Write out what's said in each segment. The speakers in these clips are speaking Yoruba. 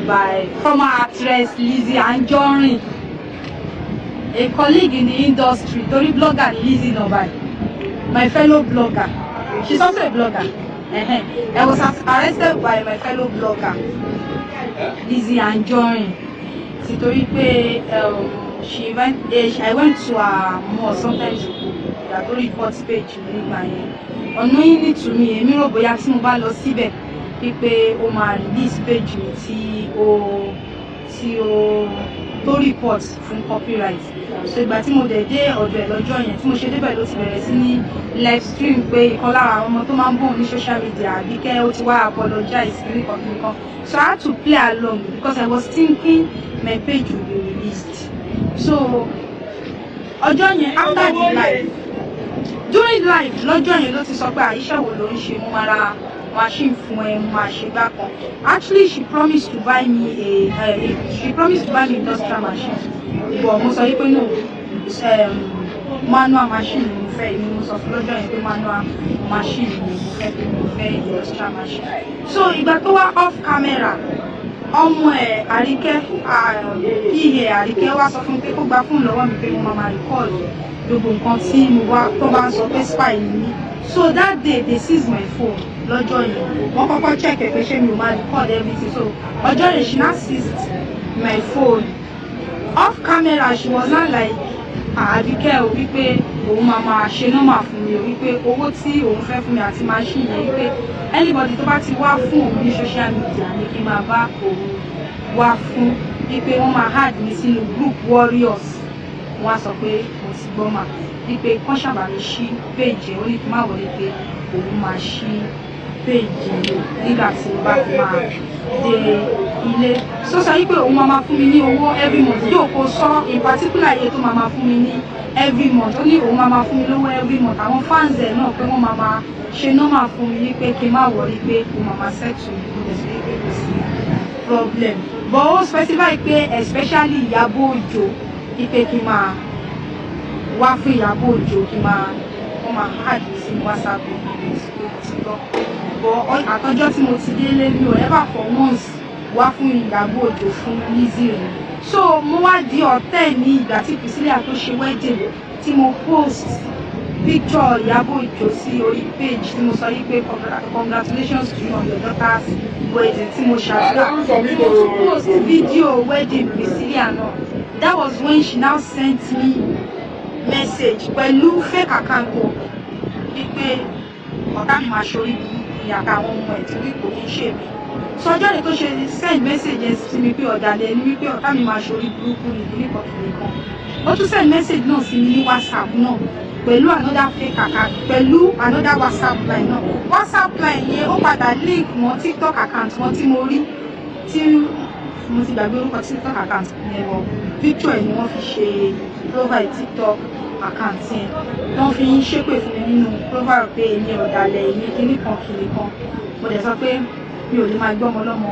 By former actress Lizzy Anjorin, a colleague in the industry, torí blogger ni Lizzy náà báyìí, my fellow blogger. She's also a blogger. I was arrested by my fellow blogger Lizzy Anjorin títorí pé she went eh, I went to her mosque sometimes ago, ìgbà tó report page mi nígbà yẹn. Unknowingly to me, èmi rò bóyá tí mo bá lọ síbẹ̀ wípé ó máa release page mi tí ó tó report fún copyright. So ìgbà tí mo dẹ̀ dé ọ̀dọ̀ ẹ̀ lọ́jọ́ yẹn, tí mo ṣe débẹ̀, ló ti bẹ̀rẹ̀ sí ní live stream pé ìkan lára àwọn ọmọ tó máa ń bọ̀ ní social media, Àbíkẹ́, ó ti wá apologize nìkan nìkan. So I had to play along because I was thinking my page would be released. So ọjọ́ yẹn, after the live, during live lọ́jọ́ yẹn, ló ti sọ pé àyíṣẹ́ wo ló ń ṣe, mo máa ra machine fún ẹ, mo máa ṣe gbá kan. Actually, she promised to buy me industrial machine, but mo sọ yìí pé no, manual machine ni mo fẹ́. Èmi mo sọ fún lọ́jọ́ yẹn pé manual machine ni mo fẹ́, pé mo fẹ́ industrial machine. So ìgbà tó wá off camera, ọmọ ẹ̀ Àríkẹ́, ihe Àríkẹ́, wá sọ fún mi pé kó gba fóònù lọ́wọ́ mi, pé mo máa record gbogbo nǹkan tí mo wá tó bá ń sọ pé spy ni mí. So that day they seized my phone. Lọ́jọ́ yẹn, wọ́n kọ́kọ́ check ẹ̀ pé ṣé mi ò máa record everything. So ọjọ́ yẹn, she now seized my phone off camera. She was not like, "Àbíkẹ́ o," wípé òun máa máa ṣe normal fún mi o, wípé owó tí òun fẹ́ fún mi àti machine yẹn, wípé anybody tó bá ti wá fún òun ní social media ní kí n máa bá òun wá fún, wípé wọ́n máa add mi sínú group warriors. Wọ́n á sọ pé mo ti gbọ́ mà, wípé kán ṣàbà mi ṣí page ẹ̀. Ó ní kí n má wọlé, pé òun máa ṣí page nígbà tí mo bá fi máa dé ilé. So sọ wípé òun máa máa fún mi ní owó every month. Yóò kó sọ in particular iye tó máa máa fún mi ní every month. Ó ní òun máa máa fún mi lówó every month, àwọn fans ẹ̀ náà, pé wọ́n máa máa ṣe normal fún mi, wípé kí n má worry, pé òun máa máa settle mi. Kò dẹ̀ sí wípé kò sí problem, but ó specify pé especially Ìyábọ̀ Òjó, wípé kí n máa wá fún Ìyábọ̀ Òjó, kí n máa wọ́n máa add mi sí WhatsApp group. Pé mo ti gbọ́, but àtọjọ́ tí mo ti délé, mi ò ever for once wá fún Ìyábọ̀ Òjó, fún Lizzy rẹ̀. So mo wá di ọ̀tẹ̀ ní ìgbà tí Priscilla tó ṣe wedding, tí mo post picture Ìyábọ̀ Òjó sí orí page, tí mo sọ yí pé congratulations to you on your daughter's wedding, tí mo ṣàdúrà, tí mo tún post video wedding Priscilla náà. That was when she now sent me message pẹ̀lú fake account o, wípé ọ̀tá mi máa ṣorí burúkú ni àtàwọn ọmọ ẹ̀, tí kò kí ń ṣe mí. So ọjọ́ yẹn tó ṣe send message yẹn sí mi pé ọ̀dàlẹ̀ ni, wípé ọ̀tá mi máa ṣorí burúkú ni, kìnnìkan kìnnìkan, ó tún send message náà sí mi ní WhatsApp náà pẹ̀lú another fake account, pẹ̀lú another WhatsApp line náà. WhatsApp line yẹn, ó padà link mọ́ TikTok account wọn tí mo rí, tí mo ti gbàgbé orúkọ TikTok account yẹn wọ. Picture ẹ̀ ni wọ́n fi ṣe profile TikTok account yẹn, wọ́n fi ń ṣépè fún mi nínú profile pé èmi ọ̀dàlẹ̀, èmi kinní kan kinní kan. Mo dẹ̀ sọ pé mi ò lè máa gbọ́ ọmọ ọlọ́mọ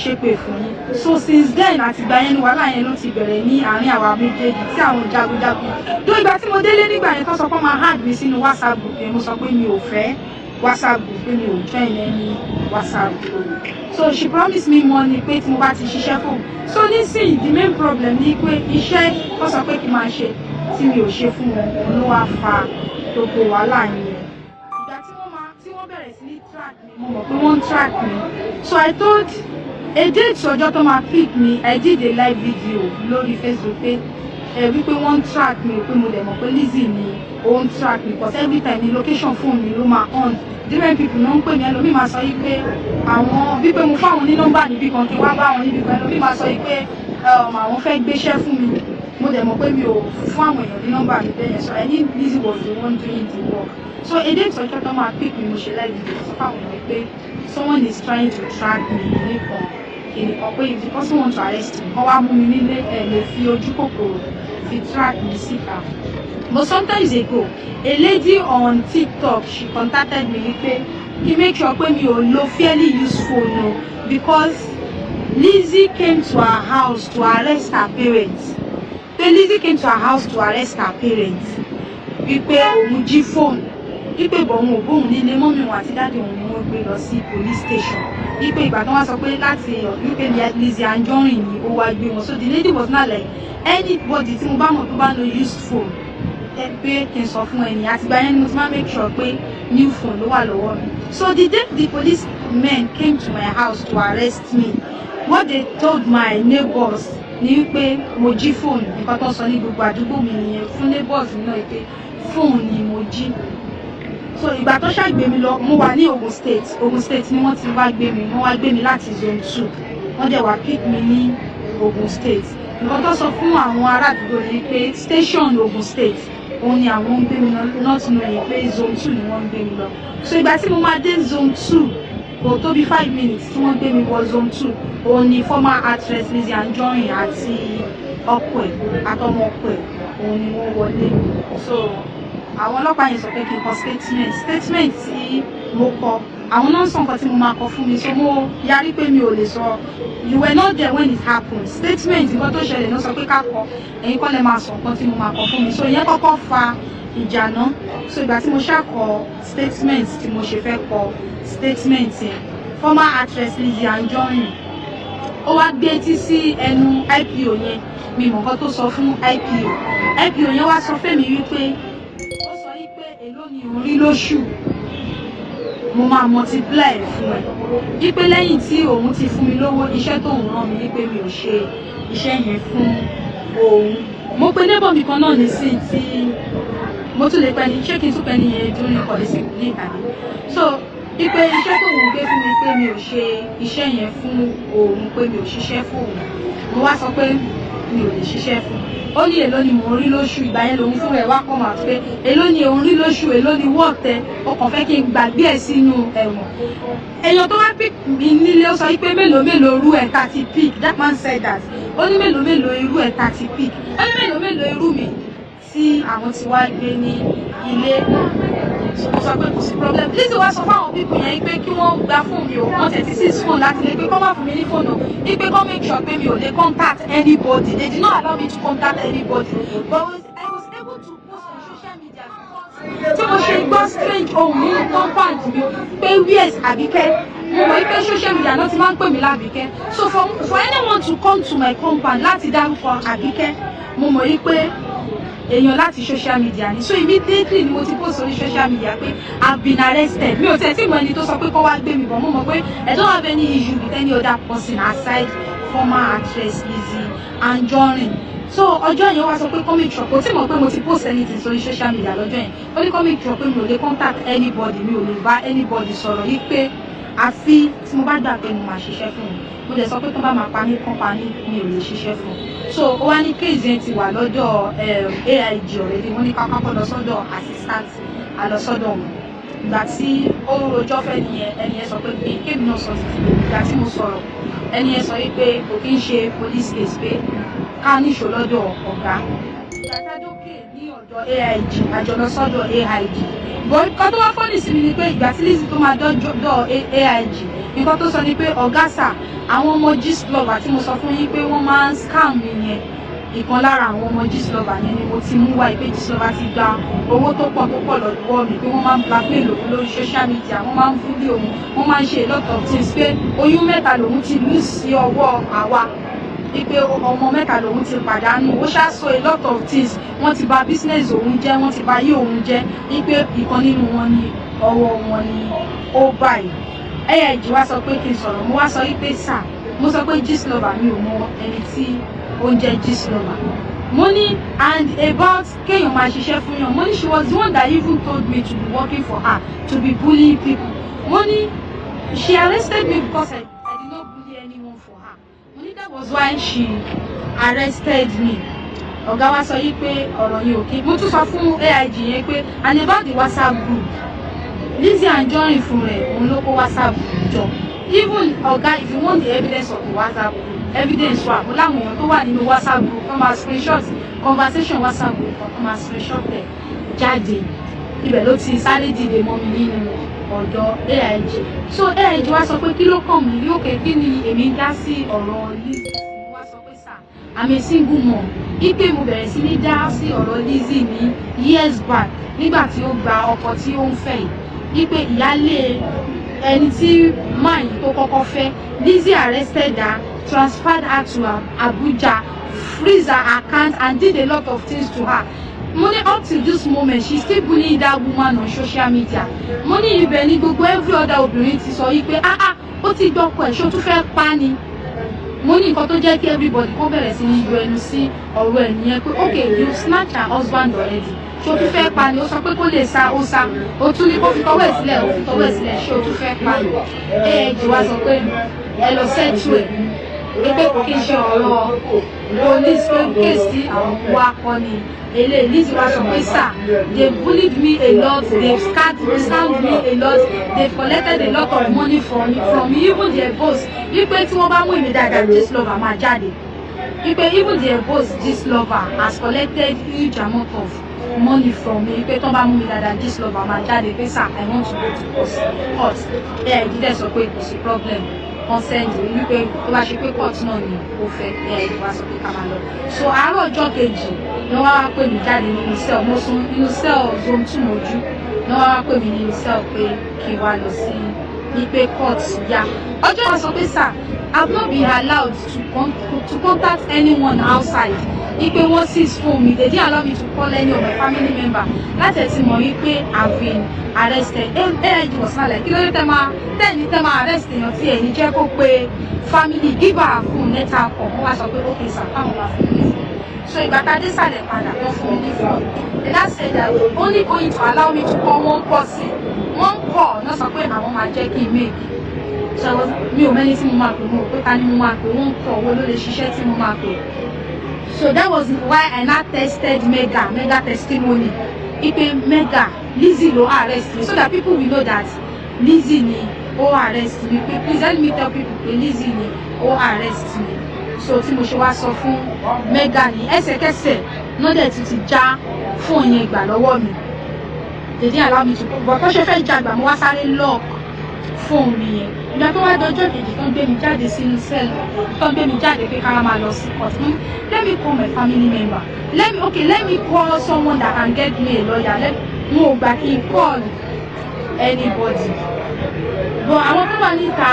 ṣépè fún yín. So since then, àtìgbà yẹn ni wàhálà yẹn ló ti bẹ̀rẹ̀ ní àárín àwa méjèèjì, tí àwọn jagunjagun tó. Ìgbà tí mo délé nígbà yẹn, tó sọ pé máa add mi sínú WhatsApp group yẹn, mo sọ pé mi ò fẹ́ WhatsApp group, pé mi ò join any WhatsApp group. So she promised me money pé tí mo bá ti ṣiṣẹ́ fún. So nísìnyí, the main problem ni pé iṣẹ́ tó sọ pé kí n máa ṣe tí mi ò ṣe fún wọn, òun ló wá fa gbogbo wàhálà yẹn. Ìgbà tí wọ́n máa tí wọ́n bẹ̀rẹ̀ sí ní track mi, mo mọ̀ pé wọ́n ń track mi. So I told a date, ọjọ́ tó máa pick me, I did a live video lórí Facebook pé ẹ wípé wọ́n ń track mi, pé mo dẹ̀ mọ̀ pé Lizzy ni ó ń track mi, because every time ni location phone mi ló máa on. Different people ló ń pè mí. Ẹlòmíì máa sọ yìí pé àwọn wípé mo fáwọn ní nọ́mbà níbí kan, kí wá bá wọn níbí kan. Ẹlòmíì máa sọ yìí pé àwọn fẹ́ gbéṣẹ́ fún mi. Mo dẹ̀ mọ̀ pé mi ò fún àwọn èèyàn ní nọ́mbà mi bẹ́yẹn. So I knew Lizzy was the one doing the work. So a date, ọjọ́ tó máa pick mi, mo ṣe live video sọ fáwọn èèyàn pé someone is trying to track me nìkan kìnìkan, pé if the person want to arrest me, kọ́ wá mú mi nílé, ẹ̀ lè fi ojú kòkòrò fi track mi síta. But sometimes ago, a lady on TikTok, she contacted me wípé kí make sure pé mi ò lo fairly used phone o, because Lizzy came to her house to arrest her parents, pé Lizzy came to her house to arrest her parents, wípé òun jí phone. Wípé bọ̀ òun ò bóun nílé, mummy òun àti daddy òun ni wọ́n gbé lọ sí police station. Wípé ìgbà tó wá sọ pé láti wípé Lizzy Anjorin ni ó wá gbé wọn. So the lady was not like anybody tí mo bá mọ̀ tó bá ń lo used phone, ẹ pé kí n sọ fún ẹni. Àtìgbà yẹn ni mo ti máa make sure pé new phone ló wà lọ́wọ́ mi. So the day the police men came to my house to arrest me, what they told my neighbors ni wípé mo jí fóònù. Nǹkan tó ń sọ ní gbogbo àdúgbò mi nìyẹn fún neighbors mi náà, wípé fóònù ni mo jí. So ìgbà tó ṣàgbé mi lọ, mo wà ní Ogun State. Ogun State ni wọ́n ti wá gbé mi. Wọ́n wá gbé mi láti Zone 2, wọ́n dẹ̀ wá pick mi ní Ogun State. Nǹkan tó sọ fún àwọn ará àdúgbò ni pé station Ogun State òun ni àwọn ń gbé mi lọ, not knowing pé Zone 2 ni wọ́n ń gbé mi lọ. So ìgbà tí mo máa dé Zone 2, kò tó bí 5 minutes tí wọ́n gbé mi wọ Zone 2, òun ni former actress Lizzy Anjorin àti ọkọ ẹ̀ àtọmọ ọkọ ẹ̀, òun ni wọ́n wọlé. So àwọn ọlọ́pàá yẹn sọ pé kí n kọ statement. Statement tí mo kọ, àwọn náà ń sọ nǹkan tí mo máa kọ fún mi. So mo yarí pé mi ò lè sọ. "You were not there when it happened." Statement nǹkan tó ṣẹlẹ̀ ló sọ pé ká kọ, ẹ̀yin kọ́ lẹ máa sọ nǹkan tí mo máa kọ fún mi. So ìyẹn kọ́kọ́ fa ìjà náà. So ìgbà tí mo ṣàkọ statement tí mo ṣe fẹ́ kọ statement yẹn, former actress Lizzy Anjorin ó wá gbé etí sí ẹnu IPO yẹn. Mi mọ̀ nǹkan tó sọ fún IPO. IPO yẹn wá sọ fẹ́mi wípé ó sọ wípé èló ni òun rí lóṣù, mo máa multiply ẹ̀ fún ẹ. Wípé lẹ́yìn tí òun ti fún mi lówó iṣẹ́ tóun rán mi, wípé mi ò ṣe iṣẹ́ yẹn fún òun. Mo pe neighbor mi kan náà nísìn tí mo tún lè pẹ́ ni, ṣé kí n tún pẹ́ ní yẹn during police ní ìtàgé. So wípé iṣẹ́ tóun gbé fún mi, pé mi ò ṣe iṣẹ́ yẹn fún òun, pé mi ò ṣiṣẹ́ fún òun. Mo wá sọ pé mi ò lè ṣiṣẹ́ fún. Ó ní èló ni mò ń rí lóṣù. Ìgbà yẹn lòun fún rẹ̀ wá come out pé èló ni òun rí lóṣù, èló ni wọ́ọ̀tẹ, ó kàn fẹ́ kí n gbàgbé ẹ̀ sínú ẹ̀wọ̀n. Èèyàn tó wá pick mi nílé, ó sọ wípé mélòó mélòó irú ẹ̀ tá ti pick. That man said that. Ó ní mélòó mélòó irú ẹ̀ tá ti pick, ó ní mélòó mélòó irú mi tí àwọn ti wá gbé ní ilé. Mo sọ pé kò sí problem. Lizzy wá sọ fáwọn people yẹn pé kí wọ́n gba fóònù mi o. Wọ́n tẹ̀ sí fóònù láti lè pé kọ́ má fún mi ní fóònù, wípé kọ́ make sure pé mi ò lè contact anybody. They did not allow me to contact anybody, but I was able to post on social media because tí mo ṣe gbọ́ strange ohun nínú compound mi pé, "Where's Àbíkẹ́?" Mo mọ̀ pé social media náà ti máa ń pè mí lábíkẹ́. So for anyone to come to my compound láti dárúkọ Àbíkẹ́, mo mọ̀ wípé èèyàn láti social media ni. So immediately ni mo ti post orí social media pé I've been arrested. Mi ò tẹ̀ tí mọ ẹni tó sọ pé kó wá gbé mi bọ̀. Mo mọ̀ pé I don't have any issue with any other person aside former actress Lizzy Anjorin. So ọjọ́ yẹn, wá sọ pé kó make sure, kò tí mọ̀ pé mo ti post anything sórí social media lọ́jọ́ yẹn. Ó ní kó make sure pé mi ò lè contact anybody, mi ò lè bá anybody sọ̀rọ̀ yìí, pé àfi tí mo bá gbà pé mo máa ṣiṣẹ́ fún un. Mo dẹ̀ sọ pé tó bá máa pa mí, kán pa mí, mi ò lè ṣiṣẹ́ fún un. So ó wá ní case yẹn ti wà lọ́dọ̀ AIG already. Wọ́n ní ká kọ́kọ́ lọ sọ́dọ̀ assistant, a lọ sọ́dọ̀ wọn. Ìgbà tí ó rojọ́ fẹ́ nìyẹn, ẹni yẹn sọ pé kí kémi náà sọ títí. Ìgbà tí mo sọ̀rọ̀, ẹni yẹn sọ wípé kò kí ń ṣe police case, pé ká níṣó lọ́dọ̀ ọ̀gá. Ìgbà tá a dókè ní ọ̀dọ̀ AIG, àjọ lọ sọ́dọ̀ AIG. But nǹkan tó wá funny sí mi ni pé ìgbà tí Lizzy tó máa dọ́dọ̀ AIG, nǹkan tó sọ ni pé, "Ọ̀gá sà, àwọn ọmọ Gistlover tí mo sọ fún yín pé wọ́n máa ń scam mi yẹn, ìkan lára àwọn ọmọ Gistlover yẹn ni mo ti mú wá, ìpè Gistlover ti gba owó tó pọ̀ tó pọ̀ lọ́wọ́ mi, pé wọ́n máa ń blackmail òun lórí social media, wọ́n máa ń fúlé òun, wọ́n máa ń ṣe a lot of things, pé oyún mẹ́ta lòun ti lù sí ọwọ́ àwa, wípé ọmọ mẹ́ta lòun ti pàdánù." Ó ṣáà sọ a lot of things. Wọ́n ti bà business òun jẹ́, wọ́n ti bà ayé òun jẹ́, wípé ìkan nínú wọn ni ọwọ́ wọn ni ó báyìí. AIG wá sọ pé kí n sọ̀rọ̀. Mo wá sọ wípé, sà, mo sọ pé Gistlover, mi ò mọ ẹni tí ó ń jẹ́ Gistlover. Mo ní and about kéèyàn máa ṣiṣẹ́ fún yàn, mo ní she was the one that even told me to be working for her, to be bullying people. Mo ní she arrested me because I did not bully anyone for her. Mo ní that was why she arrested me. Ọ̀gá wa sọ yí pé ọ̀rọ̀ yìí ò kí. Mo tún sọ fún AIG yẹn pé and about the WhatsApp group, Lizzy Anjorin fún rẹ̀, òun ló kó WhatsApp group jọ. Even ọ̀gá, if you want the evidence of the WhatsApp group, evidence wà. Mo láwọn èèyàn tó wà nínú WhatsApp group wọ́n máa screenshot conversation WhatsApp group kan, wọ́n máa screenshot ẹ̀ jáde. Ibẹ̀ ló ti sáré dìde mọ́ mi nínú ọ̀dọ̀ AIG. So AIG wá sọ pé kí ló kàn mí, òkè kí ni èmi ń dá sí ọ̀rọ̀ Lizzy. Wá sọ pé, "Sir, I'm a single mom." Ipe mo bẹ̀rẹ̀ sí ní dá sí ọ̀rọ̀ Lizzy ní years back, nígbà tí ó gba ọkọ tí ó ń fẹ́ yìí, ipe ìyálé ẹni tí máa yìí tó kọ́kọ́ fẹ́, Lizzy arrested her, transferred her to Abuja, freeze her account and did a lot of things to her. Mo ní up till this moment, she still bullying that woman on social media. Mo ní ibẹ̀ ni gbogbo every other obìnrin ti sọ yìí pé, "Ah ah, ó ti gbọ́kọ ẹ̀, ṣó tún fẹ́ pa ni?" Mo ní nǹkan tó jẹ́ kí everybody kó bẹ̀rẹ̀ sí ní yọ ẹnu sí ọ̀rọ̀ ẹ̀ nìyẹn, pé okay, you snatch her husband already, ṣó tún fẹ́ pa ni? Ó sọ pé kó lè sa, ó sa. Ó tún ní kó fi tọwọ́ ẹ̀ sílẹ̀, ó fi tọwọ́ ẹ̀ sílẹ̀. Ṣé ó tún fẹ́ pa ni? AIG wá sọ pé ẹ lọ settle ẹ̀, pé kò kí n ṣe ọ̀rọ̀ police, pé case tí àwọn wá kọ́ ni eléyìí. Lizzy wá sọ pé, "Sir, they bullied me a lot, they scammed me a lot, they collected a lot of money from me, even their boss." Wípé tí wọ́n bá mú èmi dáadáa, Gistlover máa jáde, wípé even their boss Gistlover has collected huge amount of money from me, wípé tó bá mú mi dáadáa, Gistlover máa jáde, pé sir, I want to go to court. Ẹ jíjẹ sọ pé kò sí problem, consent, wípé tó bá ṣe pé court náà ni ó fẹ́. Ẹ wá sọ pé ká máa lọ. So àárọ̀ ọjọ́ kejì ni wọ́n wá pè mí jáde nínú cell. Mo sùn nínú cell Zone 2 mọ́jú. Ni wọ́n wá pè mí nínú cell pé kí n wá lọ sí ipe court yá. Ọjọ́ wọn sọ pé, "Sir, I have not been allowed to contact anyone outside." Ipe wọ́n seize phone mi, they didn't allow me to call any of my family member láti ẹ̀ ti mọ̀ wípé I've been arrested. AIG was not like, kí ló dé tẹ́ máa tẹ́ni tẹ́ máa arrest èèyàn tí ẹ̀ ní jẹ́ kó pe family? Give her phone, let her call. Wọ́n wá sọ pé okay sir, káwọn máa fún mi ní phone. So ìgbà tá a dé sàlẹ̀ padà, wọ́n fún mi ní phone. They now said that they only going to allow me to call one person, one call náà sọ pé àwọn máa jẹ́ kí n make. So mi ò mẹ́ni tí mo máa pè. Mo rò pé ta ni mo máa pè? One call wo ló lè ṣiṣẹ́ tí mo máa pè? So that was why I now texted Mega, Mega Testimony, ipe Mega, Lizzy ló arrest me, so that people will know that Lizzy ni ó arrest me, pé please help me tell people pé Lizzy ni ó arrest me. So tí mo ṣe wá sọ fún Mega ní ẹsẹ̀kẹsẹ̀ náà dẹ̀ tún ti já fóònù yẹn gbà lọ́wọ́ mi. They didn't allow me to, but tó ṣe fẹ́ jagbà, mo wá sáré lock fóònù mi yẹn. Ìgbà tó wá dọjọ́ kejì tó ń gbé mi jáde sínú cell, tó ń gbé mi jáde pé ká máa lọ sí court, let me call my family member, let me, okay, let me call someone that can get me a lawyer. Let mo ò gbà kí n call anybody, but àwọn tó wà níta,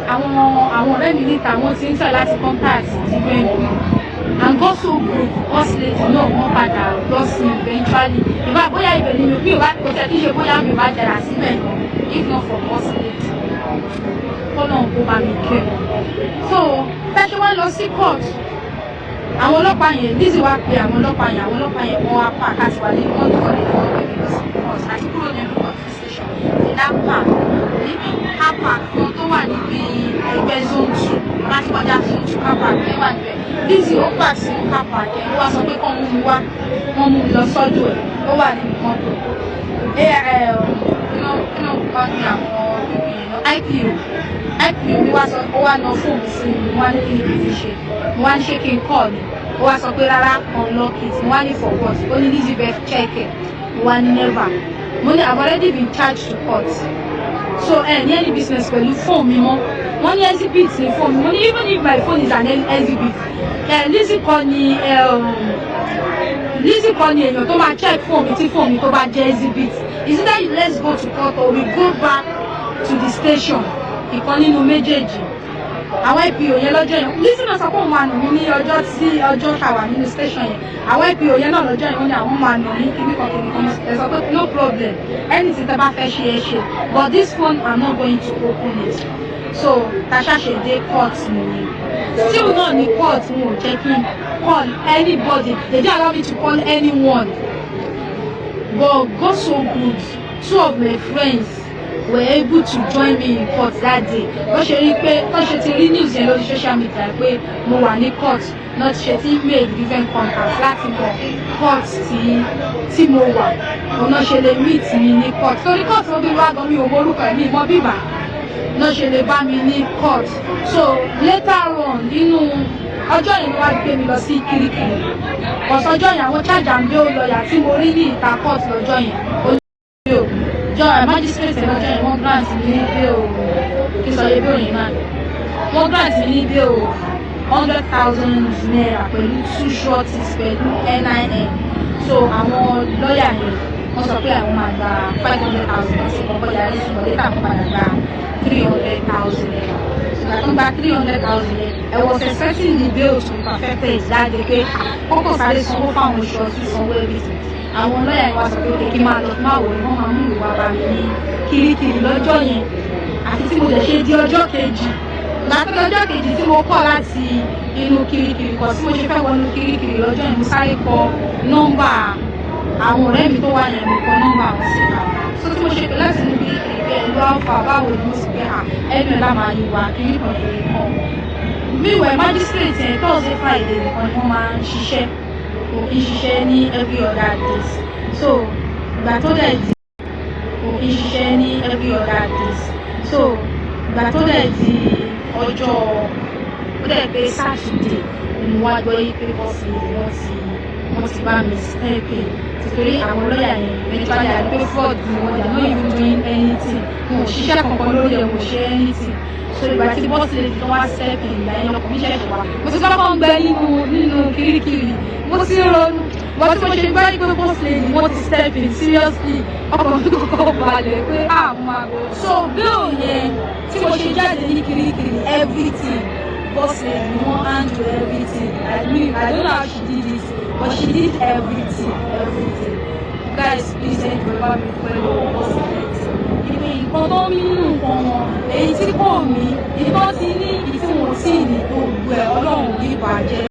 àwọn ọ̀rẹ́ mi níta, wọ́n ti ń try láti contact different people, and God so good, boss lady náà, wọ́n padà lọ sí eventually. In fact, bóyá ibẹ̀ ni mi ò bá kò tẹ́ kí ṣe, bóyá mi ò bá jẹrà síbẹ̀ gan, if not for boss lady, kọ́nà kó bá mi kẹ́ wọn. So bẹ́ẹ̀ ṣe wá lọ sí court, àwọn ọlọ́pàá yẹn, Lizzy wá pe àwọn ọlọ́pàá yẹn. Àwọn ọlọ́pàá yẹn, wọ́n wá park àti wà ní wọ́n tọ́ lé, wọ́n gbé mi lọ sí court àti kúrò ní court station ní that park, níbi car park kan tó wà níbi ẹgbẹ́ Zone 2, láti kọjá Zone 2, car park yẹn wà níbẹ̀. Lizzy ó park sínú car park yẹn. Ó wá sọ pé kán mú mi wá. Wọ́n mú mi lọ sọ́dọ̀ ẹ̀, ó wà nínú mọ́tò. Ẹ ẹ kí ló kọ́ ní àwọn pípì yẹn náà, IPO. IPO mi wá sọ, ó wá na fóònù sí mi. Mo wá ní kí ni kí n fi ṣe? Mo wá ní ṣé kí n call ni? Ó wá sọ pé rárá, unlock it. Mo wá ní for what? Ó ní Lizzy fẹ́ check ẹ̀. Mo wá ní never. Mo ní I've already been charged to court, so ẹ ní any business pẹ̀lú fóònù mi mọ́. Wọ́n ní exhibit ní fóònù mi. Mo ní even if my phone is an exhibit, ẹ Lizzy kọ́ ni, Lizzy kọ́ ni èèyàn tó máa check fóònù mi. Tí fóònù mi tó bá jẹ́ exhibit, is either you let's go to court or we go back to the station, ìkan nínú méjèèjì. Àwọn IPO yẹn lọ́jọ́ yẹn, Lizzy náà sọ pé òun máa nà mí ní ọjọ́ tí ọjọ́ tá wà nínú station yẹn. Àwọn IPO yẹn náà lọ́jọ́ yẹn, wọ́n ní àwọn máa nà mí kíní kan kíní kan. Ẹ sọ pé no problem, anything tẹ́ bá fẹ́ ṣe, ẹ ṣe, but this phone, I'm not going to open it. So tasha ṣe dé court nìyẹn. Still náà ní court, wọn ò jẹ́ kí n call anybody. They didn't allow me to call anyone, but God so good, two of my friends were able to join me in court that day. Wọ́n ṣe rí pé wọ́n ṣe ti rí news yẹn lórí social media pé mo wà ní court náà, ti ṣe ti make different contacts láti mọ court tí mo wà, òun náà ṣe lè meet mi ní court, torí court wọn bí wá gan, mi ò mọ orúkọ ẹ̀, mi mọ bíbà náà ṣe lè bá mi ní court. So later on nínú ọjọ́ yẹn ni wọ́n gbé mi lọ sí Kirikiri. Ọ̀sọ́jọ́ yẹn, àwọn charge and bail lawyer tí mo rí ní ìta court lọ́jọ́ yẹn, olóyè jọ ẹ magistrate lọ́jọ́ yẹn, wọ́n grant mi ní bail. Kí sọ yẹ bail yẹn náà, wọ́n grant mi ní bail. ₦100,000 pẹ̀lú two sureties pẹ̀lú NIN. So àwọn lọ́ọ̀yà yẹn, wọ́n sọ pé àwọn máa gba 500,000. Wọ́n sì kọ́kọ́ yarí, ṣùgbọ́n later wọ́n padà gba ₦300,000. Ìgbà tó ń gba 300,000 yẹn, I was expecting the bail to be perfected jáde, pé kókò sáré sanwó fáwọn surety, sanwó everything. Àwọn lọ́ọ̀yà yẹn wá sọ pé kí n máa lọ, kí n máa wò ní wọ́n máa mú ìwà bá mi ní Kirikiri lọ́jọ́ yẹn. Àti tí mo dẹ̀ ṣe di ọjọ́ kejì, látọ̀ ọjọ́ kejì tí mo kọ̀ láti inú Kirikiri kọ̀ tí mo ṣe fẹ́ wọnú Kirikiri lọ́jọ́ yẹn, mo sáré kọ nọ́mbà àwọn ọ̀rẹ́ mi tó wà yẹn, mo kọ nọ́mbà wọn síta. So tí mo ṣe pé láti inú Kirikiri pé ẹ̀lú alfa, báwo ni? Mo sì pé à ẹnu ẹ̀ lá máa yí wa kiri kan kiri kan. Meanwhile, magistrate yẹn, Thursday, Friday nìkan ni wọ́n máa ń ṣiṣẹ́, kò kí ń ṣiṣẹ́ ní every other days. So ìgbà tó dẹ̀ di, kò kí ń ṣiṣẹ́ ní every other days. So ìgbà tó dẹ̀ di ọjọ́, ó dẹ̀ pé Saturday ni mo wá gbọ́ yí pé boss lady, wọ́n ti bá mi step in, títorí àwọn lọ́ọ̀yà yẹn eventually àti pé fraud ni wọ́n. They are not even doing anything. Wọn ò ṣiṣẹ́ kankan lórí ẹ̀, wọn ò ṣe anything. So ìgbà tí boss lady tó wá step in, ìgbà yẹn ọkàn mi ṣẹ̀ṣẹ̀ wá. Mo ti kọ́kọ́ ń gbẹ nínú Kirikiri, mo ti ń ronú wọ́n. Tí mo ṣe gbọ́ pé boss lady wọ́n ti step in, seriously, ọkàn mi kọ́kọ́ balẹ̀ pé ah, mo máa gbọ́. So bail yẹn, tí mo ṣe jáde ní Kirikiri, everything, boss lady ni wọ́n handle everything. I mean, I don't know how she did it, but she did everything, everything. Guys, please, ẹ jọ̀ọ́, ẹ bá mi dúpẹ́ lọ́wọ́ boss lady. Ìpè nǹkan tó ń mí nínú nǹkan wọn, èyí tí kò mí, ìtọ́ ti ní, ìtí wọn ò tí ì ní, gbogbo ẹ̀, Ọlọ́run yìí bàjẹ́.